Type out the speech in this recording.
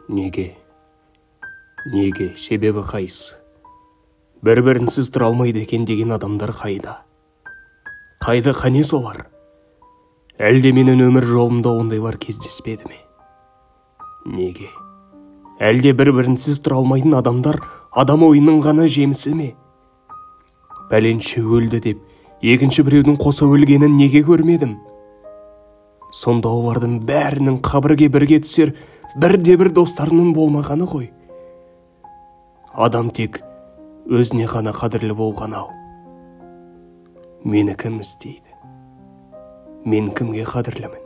Неге? Неге? Себебі қайсы? Бір-бірінсіз тұра алмайды екен деген адамдар қайда? Қайда, қане солар? Әлде менің өмір жолымда ондайлар кездеспеді ме? Неге? Әлде бір-бірінсіз тұра алмайтын адамдар адам ойының ғана жемісі ме? Пәленше өлді деп, екінші біреудің қоса өлгенін неге көрмедім? Сонда олардың бәрінің қабірге бірге түсер бірде-бір достарының болмағаны ғой. Адам тек өзіне ғана қадірлі болған ау. Мені кім іздейді? Мен кімге қадірлімін?